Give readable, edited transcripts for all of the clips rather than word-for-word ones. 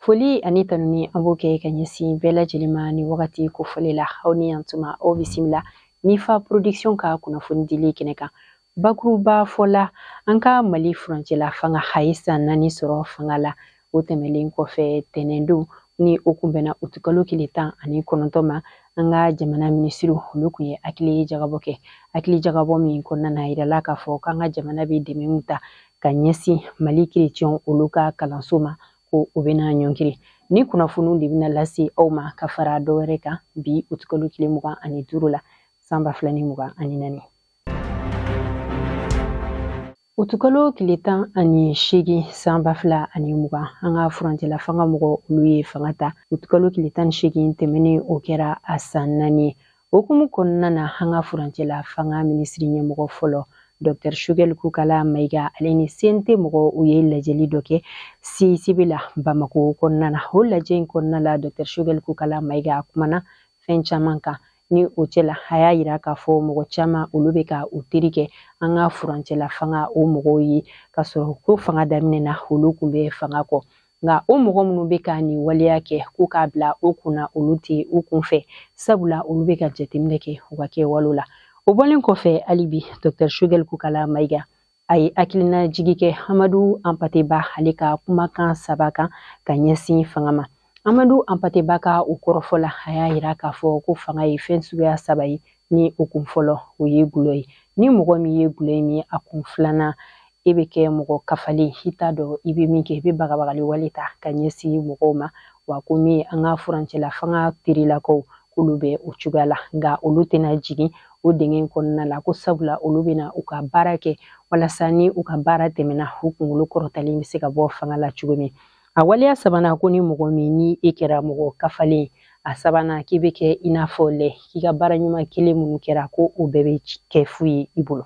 Foli ani tanuni an b'o kɛ ka ɲɛsin bɛɛ lajɛlen ma ni wagati kofɔlen la. Aw ni yantuma, aw bisimila Nifa Production ka kunnafoni dili kɛnɛ kan. Bakuruba fɔ la, an ka Mali furancɛla fanga a ye san 4 sɔrɔ fanga la. O tɛmɛlen kɔfɛ, tɛnɛndon ni o kun bɛnna utukalo tile 19 ma, an ka jamana minisiriw olu kun ye hakili jagabɔ kɛ. Hakili jagabɔ min kɔnɔna na, a yirala k'a fɔ k'an ka jamana bɛ dɛmɛ min ta ka ɲɛsin Mali kerecɛnw olu ka kalanso ma, ko o bɛna ɲɔngiri. Ni kunnafoniw de bɛna lase aw ma ka fara dɔ wɛrɛ kan bi utukalo tile 25 la san 2024. Utukalo tile 18 san 2020, an ka furancɛla fanga mɔgɔ olu ye fanga ta. Utukalo tile 18 tɛmɛnen, o kɛra a san 4 ye. Hukumu kɔnɔna na, an ka furancɛla fanga minisiri ɲɛmɔgɔ fɔlɔ Dr Choguel Kokalla Maïga, ale ni CNT mɔgɔ u ye lajɛli dɔ kɛ CICB la Bamako kɔnɔna na. O lajɛ in kɔnɔna la, Dr Choguel Kokalla Maïga kumana fɛn caman kan. Ni o cɛla, a y'a yira k'a fɔ mɔgɔ caman olu bɛ ka u teri kɛ an ka furancɛla fanga o mɔgɔw ye, k'a sɔrɔ ko fanga daminɛ na olu kun bɛ fanga kɔ. Nka o mɔgɔ minnu bɛ ka nin waleya kɛ, ko k'a bila o kunna olu tɛ u kunfɛ, sabula olu bɛ ka jateminɛ kɛ u ka kɛwalew la. O bɔlen kɔfɛ, hali bi Dr Choguel Kokalla Maïga a ye hakilina jigi kɛ Amadou Hampâté Bâ ale ka kumakan saba kan ka ɲɛsin fanga ma. Amadou Hampâté Bâ ka o kɔrɔfɔ la, a y'a yira k'a fɔ ko fanga ye fɛn suguya saba ye. Ni o kun fɔlɔ, o ye gulɔ ye. Ni mɔgɔ min ye gulɔ min, a kun filanan, e bɛ kɛ mɔgɔ kafalen, i t'a dɔn i bɛ min kɛ, i bɛ bagabagali wale ta ka ɲɛsin mɔgɔw ma. Wa ko min an ka furancɛla fanga terilakaw, k'olu bɛ o cogoya la, nka olu tɛna jigin o dingɛ kɔnɔna la, ko sabula olu bɛna u ka baara kɛ walasa ni u ka baara tɛmɛna, u kunkolo kɔrɔtalen bɛ se ka bɔ fanga la cogo min. A waleya sabanan, ko ni mɔgɔ min ni e kɛra mɔgɔ kafalen, a sabanan, k'i bɛ kɛ i n'a fɔ lɛ, k'i ka baara ɲuman kelen minnu kɛra, ko o bɛɛ bɛ kɛ fu ye i bolo.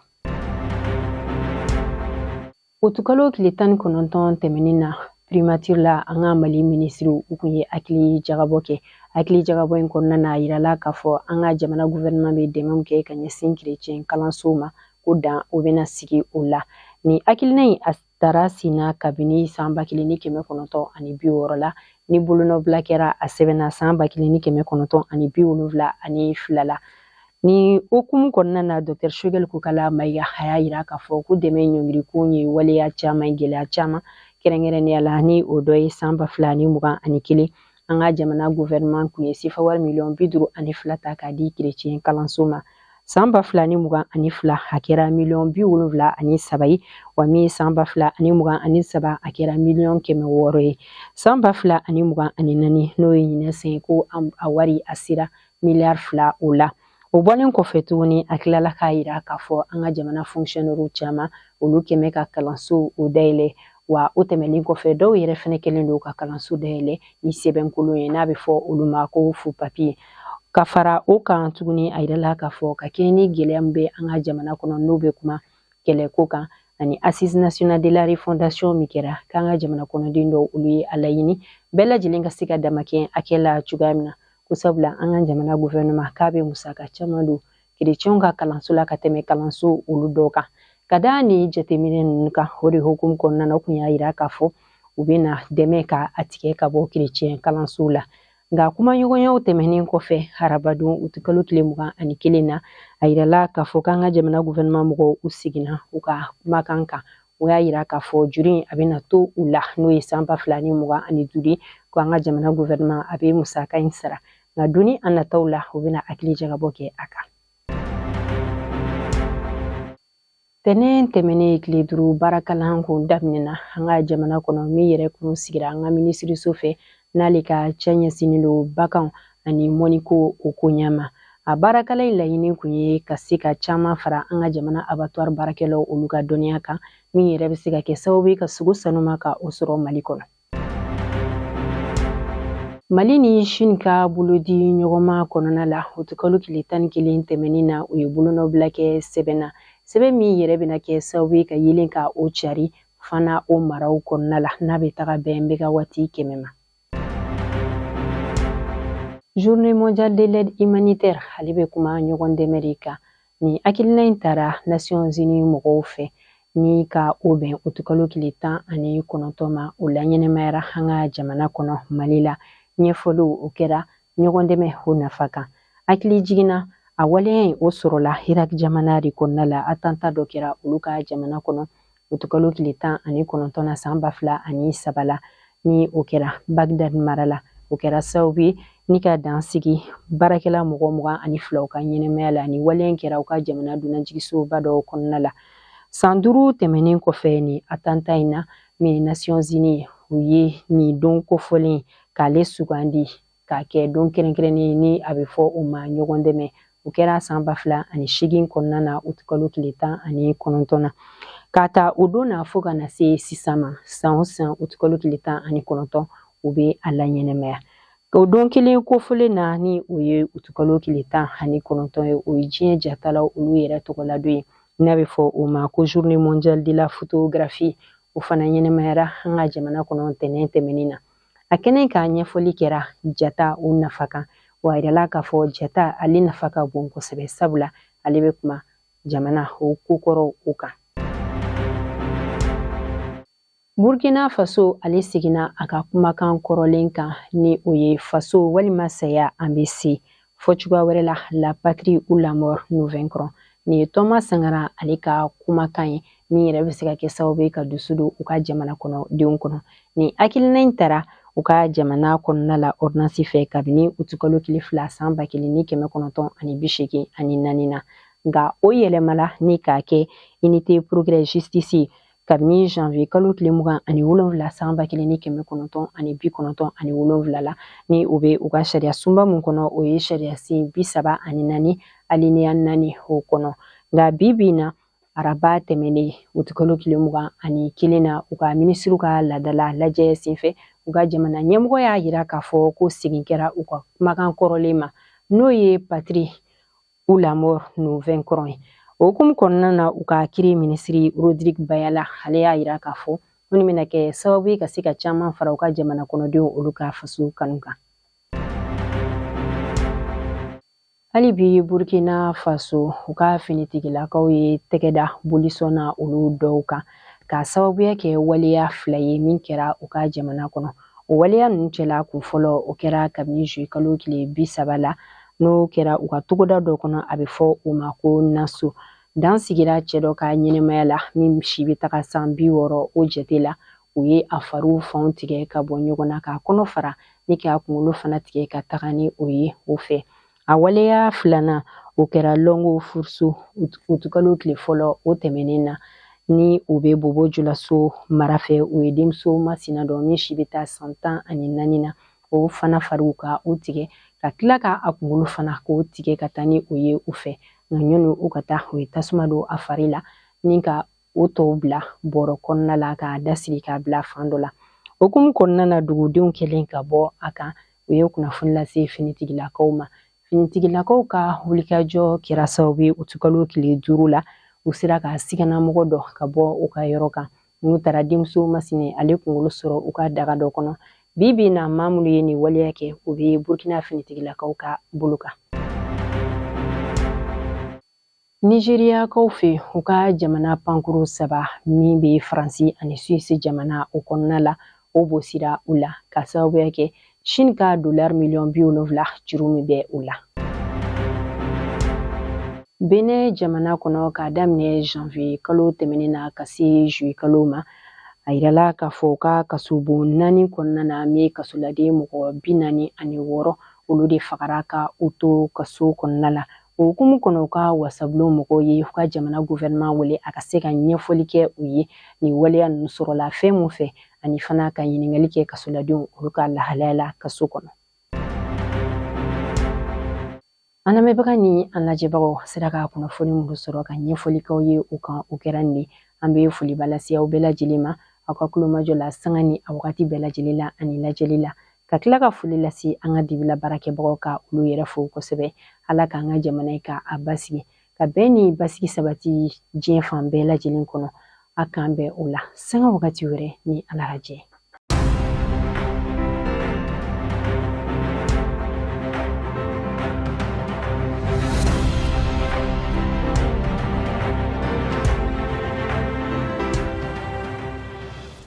Utukalo tile 19 tɛmɛnen na, primature la, an ka Mali minisiriw u kun ye hakili jagabɔ kɛ. Hakili jagabɔ in kɔnɔna na, a yirala k'a fɔ an ka jamana gouvernement bɛ dɛmɛ kɛ ka ɲɛsin kerecɛn kalansow ma, ko dan o bɛna sigi o la. Ni hakilina in a taara sen na kabini san 1960 la, ni bolonɔbila kɛra a sɛbɛnna san 1972 la. Ni hukumu kɔnɔna na, Dr Choguel Kokalla Maïga a y'a yira k'a fɔ ko dɛmɛ ɲɔngirikun ye waleya caman, gɛlɛya caman, kɛrɛnkɛrɛnnenya la ni o dɔ ye san 2021, an ka jamana gouvernement kun ye sefa wari miliyɔn 52 ta k'a di kerecɛn kalanso ma. San 2022, a kɛra miliyɔn 73 ye. Wa min ye san 2023, a kɛra miliyɔn 600 ye. San 2024, n'o ye ɲinɛ sen, ko a wari a sera miliyari 2 o la. O bɔlen kɔfɛ tuguni, a tilala k'a yira k'a fɔ an ka jamana fonctionnaire caman olu kɛmɛ ka kalanso o dayɛlɛ. Wa o tɛmɛnen kɔfɛ, dɔw yɛrɛ fɛnɛ kɛlen don ka kalanso dayɛlɛ ni sɛbɛnkolon ye, n'a bɛ fɔ olu ma ko faux papier. Ka fara o kan tuguni, a yirala k'a fɔ ka kɛɲɛ ni gɛlɛya min bɛ an ka jamana kɔnɔ, n'o bɛ kuma kɛlɛko kan ani Assise nationale de la refondation min kɛra, k'an ka jamana kɔnɔden dɔw olu ye a laɲini bɛɛ lajɛlen ka se ka damakɛ hakɛ la cogoya min na, ko sabula an ka jamana gouvernement k'a bɛ musaka caman don kerecɛnw ka kalanso la ka tɛmɛ kalanso olu dɔw kan. Ka da ni jateminɛ ninnu kan, o de hukumu kɔnɔna na, o kun y'a yira k'a fɔ u bɛna dɛmɛ ka a tigɛ ka bɔ kerecɛn kalanso la. Nka kumaɲɔgɔnyaw tɛmɛnen kɔfɛ, harabadon utukalo tile 21 na, a yirala k'a fɔ k'an ka jamana gouvernement mɔgɔw u seginna u ka kumakan kan. O y'a yira k'a fɔ juru in a bɛna to u la, n'o ye san 2025 ye, ko an ka jamana gouvernement a bɛ musaka in sara, nka doni a nataw la, u bɛna hakili jagabɔ kɛ a kan. Tɛnɛn tɛmɛnen, tile 5 baarakalan kun daminɛna an ka jamana kɔnɔ, min yɛrɛ kun sigira an ka minisiriso fɛ, n'ale ka cɛ ɲɛsinnen don baganw ani mɔniko o ko ɲɛma. A baarakalan in laɲini kun ye ka se ka caman fara an ka jamana abattoir baarakɛlaw olu ka dɔnniya kan, min yɛrɛ bɛ se ka kɛ sababu ye ka sogo sanuma ka o sɔrɔ Mali kɔnɔ. Mali ni Chine ka bolodi ɲɔgɔnma kɔnɔna la, utukalo tile 11 tɛmɛnen na, u ye bolonɔbila kɛ sɛbɛn na, sɛbɛn min yɛrɛ bɛna kɛ sababu ye ka yelen ka o cari fana o maraw kɔnɔna la, n'a bɛ taga bɛn mégawati 100 ma. Journée mondiale de l'aide humanitaire, ale bɛ kuma ɲɔgɔn dɛmɛ de kan. Nin hakilina in taara Nations Unies mɔgɔw fɛ. Ni ka o bɛn utukalo tile 19 ma, o laɲɛnɛmayara an ka jamana kɔnɔ Mali la. Ɲɛfɔliw o kɛra ɲɔgɔn dɛmɛ o nafa kan. Hakili jiginna, a waleya in o sɔrɔla Irak jamana de kɔnɔna la. Attentat dɔ kɛra olu ka jamana kɔnɔ utukalo tile 19 na san 2003 la, ni o kɛra Bagdad mara la. O kɛra sababu ye ni ka dan sigi baarakɛla mɔgɔ 22 ka ɲɛnamaya la. Ni waleya in kɛra u ka jamana dunanjiginsoba dɔw kɔnɔna la. San 5 tɛmɛnen kɔfɛ ni attentat in na, min ye Nations Unies, u ye nin don kofɔlen k'ale sugandi k'a kɛ don kɛrɛnkɛrɛnnen ni a bɛ fɔ o ma ɲɔgɔn dɛmɛ. O kɛra san 2008 kɔnɔna na, utukalo tile 19 na. K'a ta o don na fo ka na se sisan ma, san o san utukalo tile 19, u bɛ a laɲɛnɛmaya. O don kelen kofɔlen na, ni o ye utukalo tile 19 ye, o ye diɲɛ jatalaw olu yɛrɛ tɔgɔla don ye, n'a bɛ fɔ o ma ko Journée mondiale de la photographie. O fana ɲɛnɛmayara an ka jamana kɔnɔ ntɛnɛn tɛmɛnen na. A kɛnɛ ka ɲɛfɔli kɛra jata o nafa kan. Wa a yirala k'a fɔ jata ale nafa ka bon kosɛbɛ, sabula ale bɛ kuma jamana o kokɔrɔw o kan. Burkina Faso ale seginna a ka kumakan kɔrɔlen kan, ni o ye faso walima saya an bɛ se, fɔ cogoya wɛrɛ la, la patrie ou la mort nous vaincrons. Nin ye Thomas Sankara ale ka kumakan ye, min yɛrɛ bɛ se ka kɛ sababu ye ka dusu don u ka jamana kɔnɔ denw kɔnɔ. Nin hakilina in tara u ka jamana kɔnɔna la ordonnance fɛ kabini utukalo tile 2 san 1984 na. Nka o yɛlɛmala ni k'a kɛ unité progrès justice kabini janvier kalo tile 27 san 1997 la, ni o bɛ u ka sariya sunba mun kɔnɔ, o ye sariya sen 34 alinéa 4 o kɔnɔ. Nka bi bi in na, araba tɛmɛnen utukalo tile 21 na, u ka minisiriw ka laadala lajɛ senfɛ, u ka jamana ɲɛmɔgɔ y'a yira k'a fɔ ko segin kɛra u ka kumakan kɔrɔlen ma, n'o ye patrie ou la mort nous vaincrons ye. O hukumu kɔnɔna na, u ka kiri minisiri Rodrigue Bayala ale y'a yira k'a fɔ minnu bɛna kɛ sababu ye ka se ka caman fara u ka jamana kɔnɔdenw olu ka faso kanu kan. Hali bi Burkina Faso, u ka finitigilakaw ye tɛgɛ da bolisɔn na olu dɔw kan, k'a sababuya kɛ waleya fila ye min kɛra u ka jamana kɔnɔ. O waleya ninnu cɛla, kun fɔlɔ o kɛra kabini juillet kalo tile 30 la, n'o kɛra u ka togoda dɔ kɔnɔ, a bɛ fɔ o ma ko Naso. Dan sigira cɛ dɔ ka ɲɛnɛmaya la min si bɛ taga san 60 o jate la. U ye a fariw fanw tigɛ ka bɔ ɲɔgɔn na, k'a kɔnɔ fara ni k'a kunkolo fana tigɛ ka taga ni o ye o fɛ. A waleya filanan, o kɛra Longo Furso utukalo tile 1 o tɛmɛnen na, ni o bɛ Bobo Julaso mara fɛ. O ye denmuso masina dɔ min si bɛ taa san 14 na, o fana fariw ka o tigɛ ka tila ka a kunkolo fana k'o tigɛ ka taa ni o ye u fɛ. Nka ɲɔni u ka taa, o ye tasuma don a fari la ni ka o tɔw bila bɔrɔ kɔnɔna la, k'a dasiri k'a bila fan dɔ la. O hukumu kɔnɔna na, dugudenw kɛlen ka bɔ a kan, u ye kunnafoni lase finitigilakaw ma. Finitigilakaw ka wulikajɔ kɛra sababu ye utukalo tile 5 la, u sera ka siganamɔgɔ dɔ ka bɔ u ka yɔrɔ kan. N'u taara denmuso masinɛ ale kunkolo sɔrɔ u ka daga dɔ kɔnɔ. Bi bi na, maa minnu ye nin waleya kɛ, u bɛ Burkina finitigilakaw ka bolo kan. Nizeriyakaw fɛ, u ka jamana pankuru saba min bɛ Faransi ani Suisse jamana o kɔnɔna la, o bosira u la ka sababuya kɛ Chine ka dolari miliyɔn 70 juru min bɛ u la. Benin jamana kɔnɔ, k'a daminɛ janvier kalo tɛmɛnen na ka se juillet kalo ma, a yirala k'a fɔ u ka kasobon naani kɔnɔna na, min ye kasoladen mɔgɔ 46, olu de fagara ka u to kaso kɔnɔna la. O hukumu kɔnɔ, u ka wasabulon mɔgɔw ye u ka jamana gouvernement wele a ka se ka ɲɛfɔli kɛ u ye nin waleya ninnu sɔrɔla fɛn mun fɛ, ani fana ka ɲininkali kɛ kasoladenw olu ka lahalaya la kaso kɔnɔ. An lamɛnbaga ni an lajɛbagaw sera ka kunnafoni minnu sɔrɔ ka ɲɛfɔli k'aw ye o kan, o kɛra nin ye. An bɛ foliba lase aw bɛɛ lajɛlen ma aw ka kulomajɔ la sanga ni a wagati bɛɛ lajɛlen la ani lajɛli la, ka tila ka foli lase an ka dibila baarakɛbagaw ka olu yɛrɛ fo kosɛbɛ. Ala k'an ka jamana ka a basigi, ka bɛn ni basigi sabati diɲɛ fan bɛɛ lajɛlen kɔnɔ. A k'an bɛn o la sanga wagati wɛrɛ ni Ala ka jɛ.